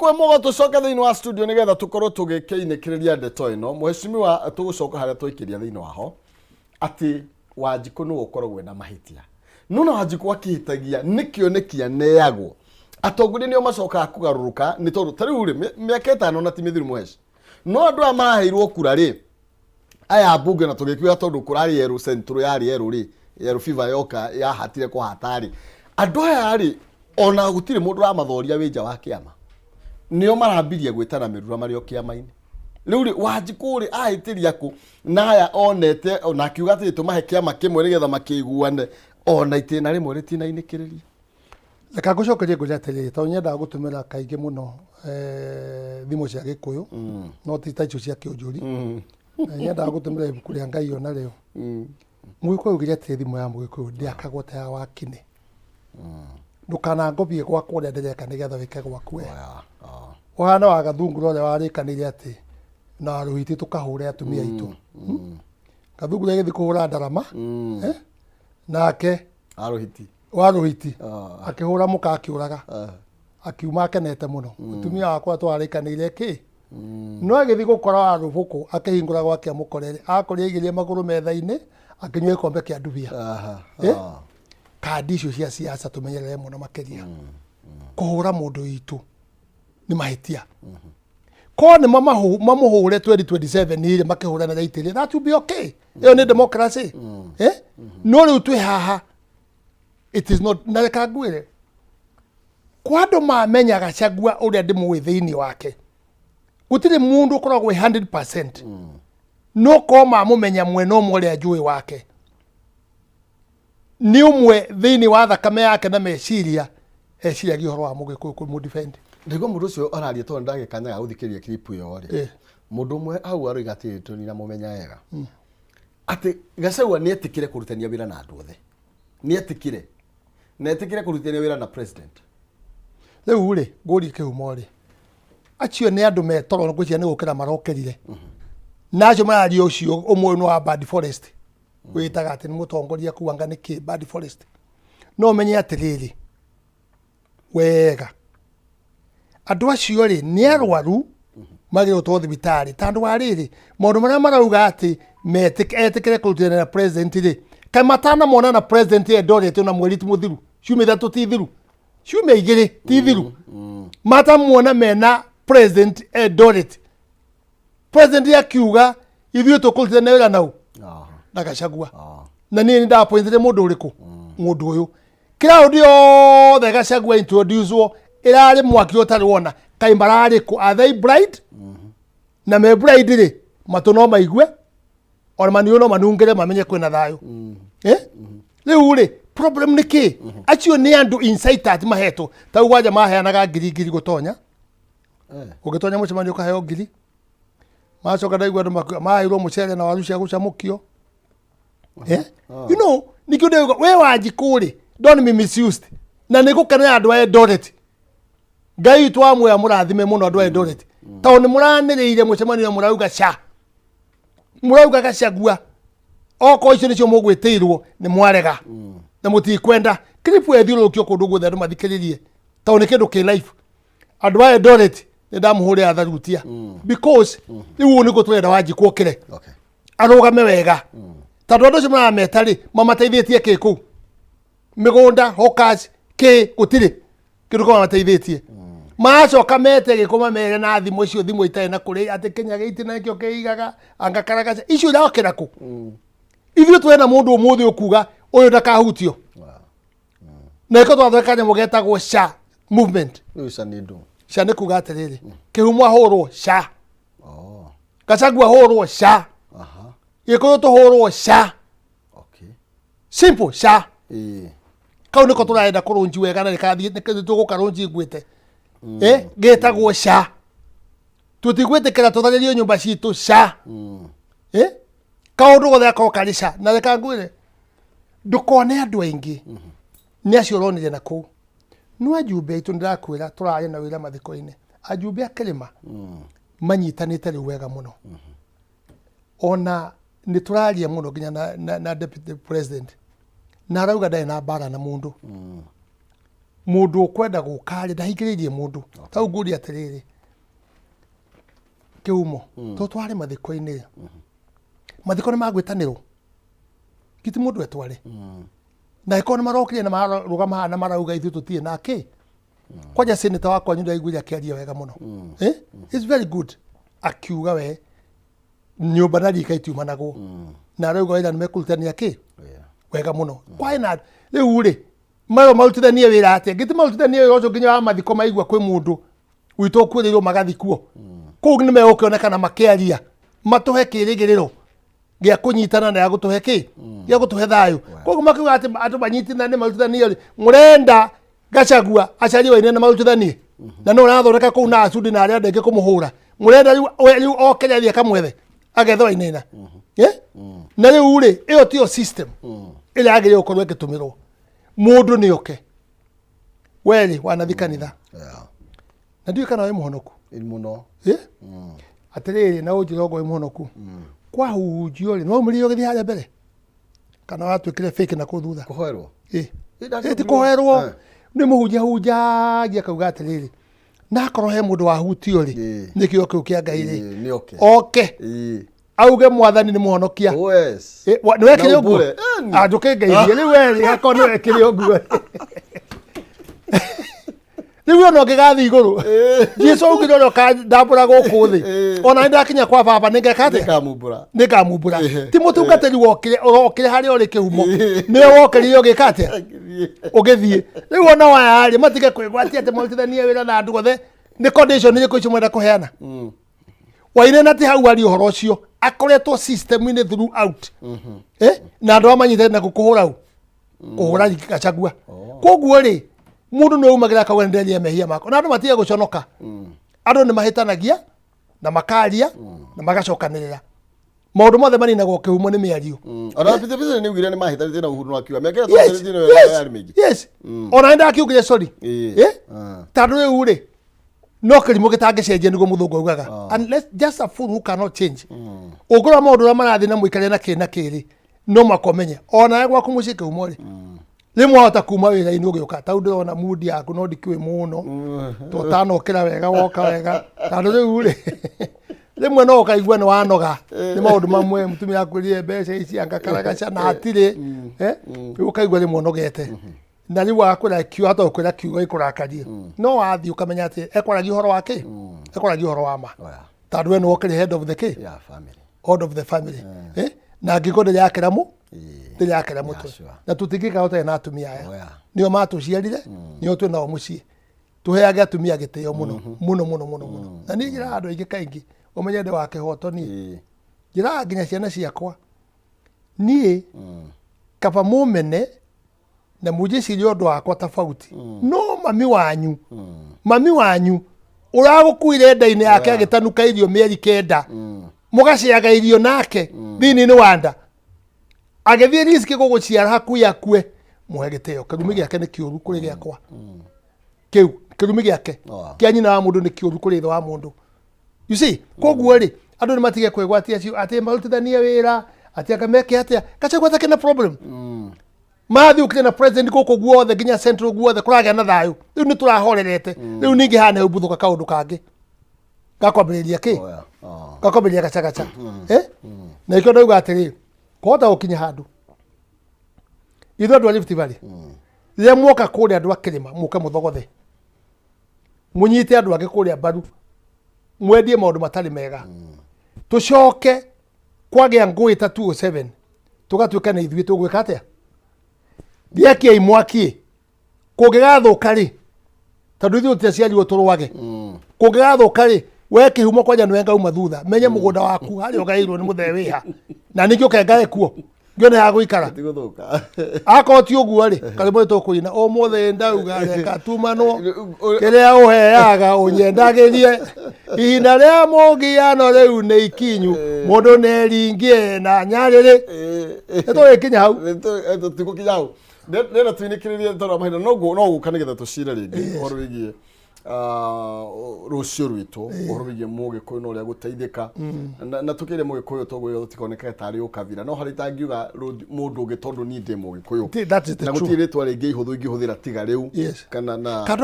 Tũkwe mũgo tũcoke thĩinĩ wa studio nĩgetha tũkorwo tũgĩkĩinĩkĩrĩria ndeto ĩno. Mheshimiwa, tũgũcoka harĩa twaikĩria thĩinĩ waho atĩ Wanjikũ nĩwe ũkoragwo ena mahĩtia. No na Wanjikũ akĩhĩtagia nĩ kĩoneki aneagwo. Atongoria nĩo macokaga kũgarũrũka nĩ tondũ ta rĩu rĩ mĩaka 5 na ti mĩthiru mũheci. No andũ aya maraheirwo kura rĩ, aya ambunge na tũgĩkiuga tondũ kũrarĩ erũ central yarĩ erũ rĩ, erũ fever yoka yahatire kũhata rĩ, andũ aya rĩ ona gũtirĩ mũndũ ũramathoria wĩ nja wa kĩama, nĩo marambirie gwĩtana mĩrura marĩ o kĩama-inĩ. Rĩu rĩ Wanjikũ rĩ ahĩtĩria kũ na aya onete ona akiuga atĩ tũmahe kĩama kĩmwe nĩgetha makĩiguane, ona itĩna rĩmwe rĩtinainĩkĩrĩria. Reka ngũcokerie ngwĩre atĩrĩrĩ, tondũ nyendaga gũtũmĩra kaingĩ mũno thimũ cia Gĩkũyũ, no ti ta icio cia kĩũnjũri. Na nyendaga gũtũmĩra ibuku rĩa Ngai ona rĩo. Mũgĩkũyũ augire atĩrĩ, thimũ ya Mũgĩkũyũ ndĩakagwo ta ya Wakĩnĩ. Ndũkanangobie gwakwa ũrĩa ndĩreka nĩgetha wĩke gwaku we. Ũhana wa Gathungura ũrĩa warĩkanĩire atĩ na Rũhiti tũkahũre atumia aitũ. Gathungura agĩthiĩ kũhũra ndarama, nake Arũhiti. Wa Rũhiti akĩhũra mũka akĩũraga, akiuma akenete mũno. Mũtumia wakwa twarĩkanĩire kĩ no agĩthiĩ gũkora wa rũbũkũ akĩhingũra gwake amũkorere akorire aigĩrĩire magũrũ metha-inĩ akĩnyua gĩkombe kĩa ndubia. Kandi icio cia siasa tũmenyerere mũno makĩria. Kũhũra mũndũ witũ nĩ mahĩtia. Korwo nĩ mamũhũre 2027 rĩ makĩhũranĩra itĩ rĩ, that will be okay. Ĩyo nĩ democracy. No rĩu twĩ haha it is not. Na reka ngwĩre, kwa andũ mamenya Gachagua ũrĩa ndĩmũĩ thĩinĩ wake, gũtirĩ mũndũ ũkoragwo wĩ 100%, no korwo mamũmenya mwena ũmwe ũrĩa njũĩ wake nĩ ũmwe thĩinĩ wa thakame yake na meciria eciragia ũhoro wa Mũgĩkũyũ kũmũ-defend. Ndaigua mũndũ ũcio araria tondũ ndagĩa kanya ga gũthikĩrĩria clip ĩyo rĩ, mũndũ ũmwe hau aroiga atĩ tũninamũmenya wega atĩ Gachagua nĩ etĩkĩre kũrutania wĩra na andũ othe, nĩ etĩkĩre na etĩkĩre kũrutania wĩra na president. Rĩu rĩ ngũrie kĩhumo rĩ, acio nĩ andũ metoro ngwĩciria nĩ gũkĩra marokĩrire, na acio mararia ũcio ũmwe nĩ wa Bad Forest wĩtaga atĩ nĩ mũtongoria kuu anga nĩ kĩ Bad Forest. No ũmenye atĩrĩrĩ wega, andũ acio rĩ nĩ arwaru magĩrĩirwo gũtwarwo thibitarĩ tondũ wa rĩrĩ maũndũ marĩa marauga atĩ etĩkĩre kũrutithania na president rĩ, kaĩ matanamona na president Eldoret ona mweri ti mũthiru, ciumia 3 ti thiru, ciumia 2 ti thiru, matamuona mena president Eldoret, president akiuga ithuĩ tũkũrutithania wĩra nau na Gachagua. Na niĩ nĩ ndapointire mũndũ ũrĩkũ, mũndũ ũyũ crowd yothe Gachagua introduce ĩrarĩ mwaki ũtarĩ wona. Kaĩ mararĩ kũ? Are they blind? Na me blind rĩ, matũ no maigue ona maniũ no manungĩre mamenye kwĩna thayũ. Rĩu rĩ problem nĩ kĩ? Acio nĩ andũ incited mahetwo ta rĩu gwanja maheanaga ngiri ngiri gũtonya. Ũgĩtonya mũcemanio ũkaheo ngiri, macoka ndaigua andũ maheirwo mũcere na waru cia gũcamũkio. You know, nikio ndĩrauga we Wanjikũ rĩ, don't be misused. Na nĩ gũkenera andũ a Eldoret. Ngai witũ wa muoya mũrathime mũno andũ a Eldoret, tondũ nĩ mũranĩrĩire mũcemanio mũrauga ca mũrauga Gachagua okorwo icio nĩcio mũgwĩtĩirwo nĩ mwarega na mũtikwenda clip ĩthiũrũrũkio kũndũ guothe andũ mathikĩrĩrie, tondũ nĩ kĩndũ kĩ life. Andũ a Eldoret nĩ ndamũhũrĩra tharutia because rĩu ũũ nĩguo tũrenda Wanjikũ okĩre arũgame wega, tondũ andũ acio marameta rĩ mamateithĩtie kĩ kũu mĩgũnda hawkers kĩ gũtirĩ kĩndũ kĩu mamateithĩtie. Macoka mete gĩkũ mamere na thimũ icio, thimũ itarĩ na kũrĩ atĩ Kenya gate na kĩo kĩigaga anga karagaca icio irokĩra kũ. Ithuĩ twena mũndũ ũmũthĩ ũkuga ũyũ ndakahutio na ĩko twathondeka kanyamũ getagwo SHA movement. Rĩu ca nĩ ndũ? SHA nĩ kuga atĩrĩrĩ, Kĩhumo ahũrwo SHA, Gachagua ahũrwo SHA, Gĩkũyũ tũhũrwo SHA. Simple, SHA. Kau nĩko tũrarenda kũrũnji wega na nĩkathiĩ tũgũkarũnji ngwĩte gĩtagwo SHA. Tũtigwĩtĩkĩra tũtharĩrio nyũmba citũ SHA. Kaũndũ gothe gakorwo karĩ SHA. Na reka ngwĩre, ndũkone andũ aingĩ nĩ acio ũronire na kũu no ajumbe aitũ. Ndĩrakwĩra tũrarĩ na wĩra mathiko-inĩ, ajumbe a kĩrĩma manyitanĩte rĩu wega mũno. Ona nĩ tũraria mũno nginya na deputy president na arauga ndarĩ na mbara na mũndũ. Mũndũ ũkwenda gũka rĩ, ndahingĩrĩirie mũndũ. Tau ngũria atĩrĩrĩ, kĩhumo, to twarĩ mathiko-inĩ rĩ, mathiko nĩ magwĩtanĩrwo, giti mũndũ etware. Na ĩkorwo nĩ marokire na mararũgama haha na marauga ithuĩ tũtirĩ nake. Kwanja senator wa kwanyu ndaiguire akĩaria wega mũno. Eh? It's very good. Akiuga we nyũmba na rika itiumanagwo. Na arauga wĩra nĩ mekũrutania kĩ? Wega mũno. Kwaĩ na rĩu rĩ, marwo marutithanie wĩra atĩa? Gĩti marutithanie wĩra ũcio nginya wa mathiko maigua kwĩ mũndũ witũ ũkuĩrĩirwo magathi kuo. Kũu nĩ megũkĩonekana makĩaria matũhe kĩrĩgĩrĩro gĩa kũnyitana na gĩa gũtũhe kĩ? Gĩa gũtũhe thayũ. Koguo makiuga atĩ andũ manyitithanie marutithanie rĩ, mũrenda Gachagua acarie Wainaina na marutithanie na no ũrathondeka kũu na Asudi na arĩa andũ aingĩ kũmũhũra. Mũrenda rĩu we rĩu oke athiĩ akamwethe agethe Wainaina. Eh? Na rĩu rĩ, ĩyo tiyo system ĩrĩa yagĩrĩirwo gũkorwo ĩgĩtũmĩrwo. Mũndũ nĩ oke. We rĩ, wanathi kanitha. Na ndiũĩ kana wĩ mũhonoku. Mũno. Eh? Atĩrĩrĩ, na ũnjĩre okorwo wĩ mũhonoku. Kwahunjio rĩ, no umĩrire ũgĩthiĩ harĩa mbere? Kana watuĩkire fake na kũu thutha? Kũhoerwo? Ĩ. Ĩ, ti kũhoerwo. Nĩ mũhunjia hunjagia akauga atĩrĩrĩ, na akorwo he mũndũ wahutio rĩ, nĩ kĩo kĩu kĩa Ngai rĩ, Nĩ oke. Oke. Auge Mwathani nĩ mũhonokia. Oh, yes. Ĩ, nĩ wekire Na ũguo? umbũre. Ĩni. Ah, ndũkĩngeithie. Rĩu we rĩ, akorwo nĩ wekire ũguo. Rĩu ona ũngĩgathiĩ igũrũ, Jesu augire ũrĩa ũkandambũra gũkũ thĩ, ona nĩ ndakinya kwa baba nĩngeka atĩa? Nĩngamumbũra. Nĩngamumbũra. Ti mũtungatĩri wokire, ũrokire harĩa ũrĩ kĩhumo, nĩwe wokĩrire ũgĩka atĩa? Ũgĩthiĩ. Rĩu ona aya rĩ, matige kwĩgwatia atĩ marutithanie wĩra na andũ othe. Nĩ condition irĩkũ icio mwenda kũheana? Wainaina ti hau ari ũhoro ũcio, akoretwo system-inĩ throughout. Eh? Na andũ amanyitĩte na kũhũra u kũhũra Gachagua. Koguo rĩ, mũndũ nĩ umagĩra akauga nĩ nderia mehia makwa, na andũ matige gũconoka. Andũ nĩ mahĩtanagia na makaria na magacokanĩrĩra. Maũndũ mothe maninagwo kĩhumo nĩ mĩario. Ona Peter Peter nĩ ugire nĩ mahĩtanĩtie na Uhuru no akiuga mĩaka ĩrĩa twahĩtanĩtie nayo yarĩ mĩingĩ. Yes. Ona nĩ ndakiugire sorry. Eh? Tondũ rĩu rĩ, no kĩrimũ gĩtangĩcenjia nĩguo mũthũngũ augaga. Unless just a fool who cannot change. Ũngĩrora maũndũ ũrĩa marathiĩ na mũikarĩre na kĩ na kĩrĩ, no mũhaka ũmenye. Ona gwaku mũciĩ kĩhumo rĩ, rĩmwe wahota kuma wĩra-inĩ ũgĩũka, tau ndĩrona mood yaku no ndikĩũĩ mũno, to ũtanokĩra wega woka wega, tondũ rĩu rĩ, rĩmwe no ũkaigua nĩ wanoga nĩ maũndũ mamwe, mũtumia akwĩrire mbeca ici anga karagaca na hatirĩ, rĩu ũkaigua rĩmwe ũnogete. Na rĩu akwĩra kiugo, ahota gũkwĩra kiugo gĩkũrakarie, no wathiĩ ũkamenya atĩ ekwaragia ũhoro wa kĩ? Ekwaragia ũhoro wa ma. Tondũ we nĩwe ũkĩrĩ head of the kĩ? Yeah, family. Head of the family. Eh? Na angĩkorwo ndĩrakĩra mũ? Ndĩrakĩra mũtwe. Na tũtingĩikara tũtarĩ na atumia aya. Nĩo matũciarire, nĩo twĩ nao mũciĩ. Tũheage atumia gĩtĩo mũno, mũno mũno mũno mũno. Na niĩ njĩraga andũ aingĩ kaingĩ, ũmenye ndĩ wa kĩhoto niĩ. Njĩraga nginya ciana ciakwa, niĩ kaba mũmene na mũnjĩcirie ũndũ wakwa tofauti, no mami wanyu, mami wanyu ũragũkuire nda-inĩ yake agĩtanuka irio mĩeri 9, mũgaciaga irio nake thĩinĩ-inĩ wa nda, agĩthiĩ riski gũgũciara hakuhĩ akue, mũhe gĩtĩo. Kĩrumi gĩake nĩ kĩũru kũrĩ gĩakwa. Kĩu kĩrumi gĩake kĩa nyina wa mũndũ nĩ kĩũru kũrĩ ithe wa mũndũ. You see, koguo rĩ, andũ nĩ matige kwĩgwatia acio atĩ marutithanie wĩra, atĩ anga meke atĩa. Gachagua atakĩ na problem. Mathiũkire na president gũkũ guothe nginya central guothe kũragĩa na thayũ. Rĩu nĩ tũrahorerete. Rĩu ningĩ haha nĩ humbũthũka kaũndũ kangĩ. Gakwambĩrĩria kĩ? Gakwambĩrĩria gacagaca. Eh? Na ikĩo ndauga atĩrĩ, kũhota gũkinya handũ. Ithuĩ andũ a Rift Valley, rĩrĩa mwoka kũrĩa andũ a kĩrĩma, mũke mũthogothe. Mũnyite andũ angĩ kũrĩa mbaru. Mwendie maũndũ matarĩ mega. Tũcoke kwagĩa ngũĩ ta 207, tũgatuĩka nĩ ithuĩ tũgwĩka atĩa? Gĩakiai mwaki, kũngĩgathũka rĩ, tondũ ithuĩ tũtiaciarirwo tũrwage. Kũngĩgathũka rĩ, we kĩhumo kwanja nĩwe ngauma thutha, menye mũgũnda waku harĩa ũgaĩirwo nĩ mũthee wĩha, na ningĩ ũke ngae kuo, ngĩone ya gũikara. Tigũthũka. Akorwo ti ũguo rĩ, karĩmwe nĩ tũkũina ũmũthĩ ndauga reka tumanwo, kĩrĩa ũheaga ũnyendagĩrie, ihinda rĩa mũgiano rĩu nĩ ikinyu, mũndũ nĩeringie na nyarĩrĩ. Nĩ tũgĩkinya hau. Tũtigũkinya hau. Nĩenda tũinĩkĩrĩrie tondũ wa mahinda, no gũka nĩgetha tũcire rĩngĩ ũhoro wĩgiĩ Rũciũ rwitũ ũhoro wĩgiĩ mũgĩkũyũ na ũrĩa gũteithĩka na tũkĩre mũgĩkũyũ tũgwĩra tũtikoneke tarĩ ũkabira, no harĩ itangiuga mũndũ ũngĩ tondũ niĩ ndĩ mũgĩkũyũ That is the na truth. Gũtirĩ rĩtwa rĩngĩ ihũthũ ingĩhũthĩra tiga rĩu. Yes. Kana na Kando.